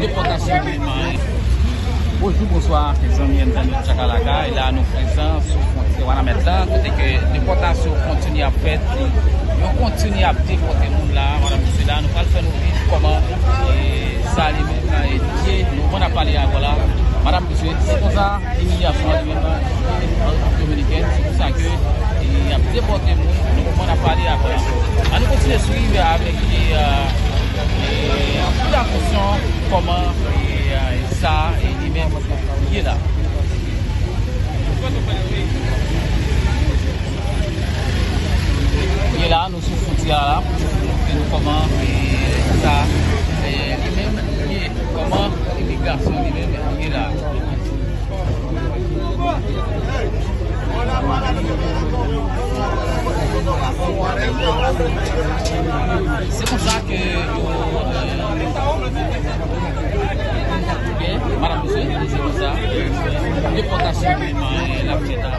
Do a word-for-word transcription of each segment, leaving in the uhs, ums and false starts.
Depòtasyon de moun. Bonjou, bonswa, zanmi entènot Chakalaka. E la, nou prezan sou fwontyè Wanament la, kote ke depòtasyon kontinye ap fèt. Yo kontinye ap depòte moun la, madanm, mesye la. Nou pral fè nou viv kòman, e, sa li menm, e, li ye. Nou konn ap pale avè w la. Madanm, mesye, se konsa, imilyasyon an li menm, an Repiblik Dominikèn. Se pou sa ke, e, y ap depòte moun. Nou konn ap pale avè w la. An nou kontinye swiv avèk, e, e, anpil atansyon kòman, e, e, sa, e, li menm, ye la. Ye la, nou sou fwontyè a la, pou montre nou kòman, e, sa, e, li menm, ye, kòman imigrasyon li menm, ye la. Se konsa ke yo, e, madanm, mesye, se konsa, depòtasyon, e, l ap fèt la.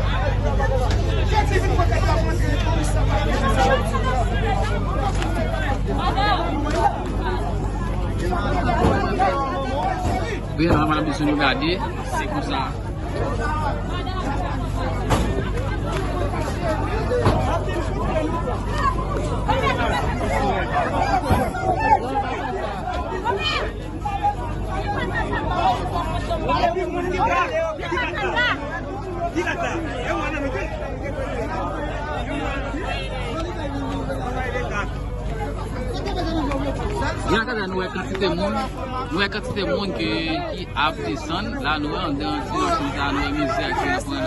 Byen, madanm, mesye, nou gade, se konsa. Gen la kay la, nou wè kantite moun, nou wè kantite moun ki, ki ap desann. La, nou wè anndan ti machin sa, nou wè mizè ki ap pran.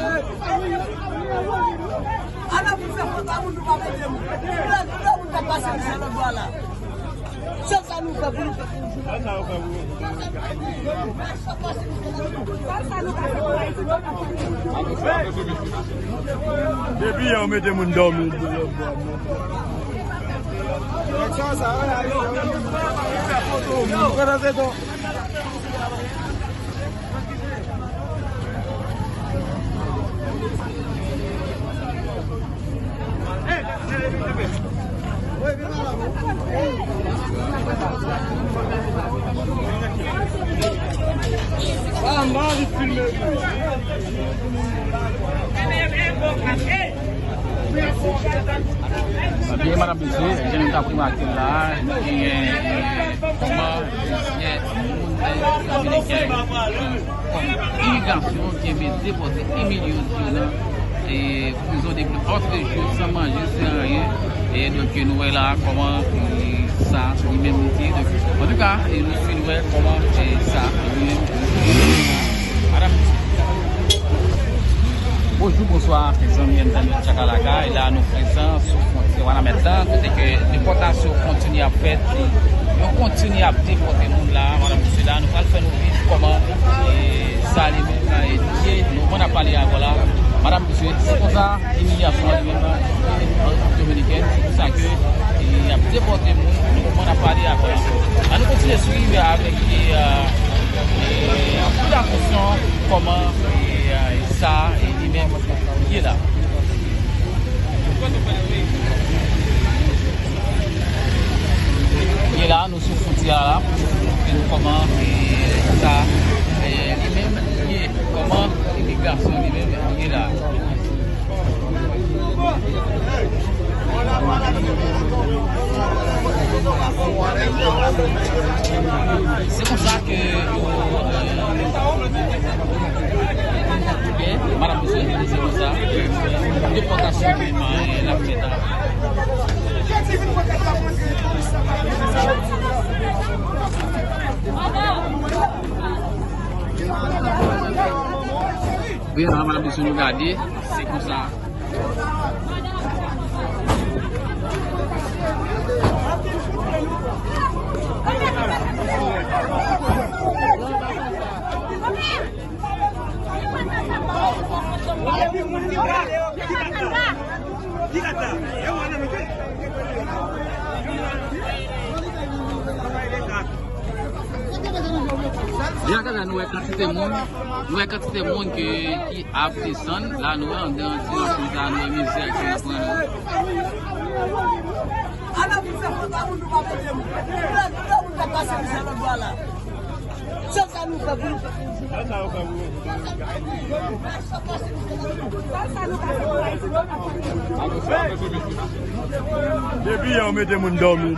Ala pou fè fòt a moun nou pa mete moun. Lè, lè moun pa pase mizè lòt bò la. Se sa nou fè pou nou fè. Depi yè ou mete moun dòmi. Byen, madanm, mesye, jan nou t ap remake la, nou genyen kòman plizyè moun dominiken kòm imigrasyon ki enben depòte, imilye yo nan, e, prizon depi òt jou, san manje, san anyen. E donk, nou wè la kòman, e, sa li menm li te ye. Donk, antouka, e, nou swiv, nou wè kòman, e, sa li menm. Madanm, mesye. Bonjou, bonswa, zanmi entènot Chakalaka. E la, nou prezan sou fwontyè Wanament la, kote ke depòtasyon kontinye ap fèt. Yo kontinye ap depòte moun la, madanm, mesye la. Nou pral fè nou viv kòman, e, sa li menm, e, li ye. Nou konn ap pale avè w la. Madanm, mesye, se konsa imilyasyon an li menm, an Repiblik Dominikèn. Se pou sa ke, e, y ap depòte moun. Nou konn ap pale avè w la. An nou kontinye swiv avèk, e, e, anpil atansyon kòman, e, e, sa, e, li menm, ye la. Ye la, nou sou fwontyè a la, pou montre nou kòman, e, sa, e, li menm, ye, kòman imigrasyon li menm, ye la. Se konsa ke yo, e, madanm, mesye, se konsa. Depòtasyon, e, l ap fèt la. Byen, madanm, mesye, nou gade, se konsa. Byen, nou wè kantite moun, nou wè kantite moun ki, ki ap desann. La, nou wè anndan ti machin sa, nou wè mizè ki ap pran. Ala pou fè fòt a moun nou pa mete moun. Lè, lè moun pa pase mizè lòt bò la. Depi yè w mete moun dòmi.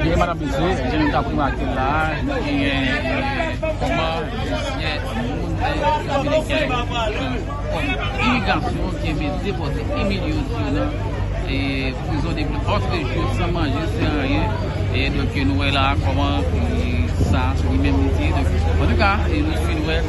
Byen, madanm mesye, jan nou t ap remake la, nou genyen kòman plizyè moun Ayisyen Dominiken kòm imigrasyon ki enben depòte, imilye yo nan e, prizon depi antre jou san manje, san anyen. E donk, nou wè la kòman e, sa, se li menm li te ye. Donk, antouka, e, nou fin wè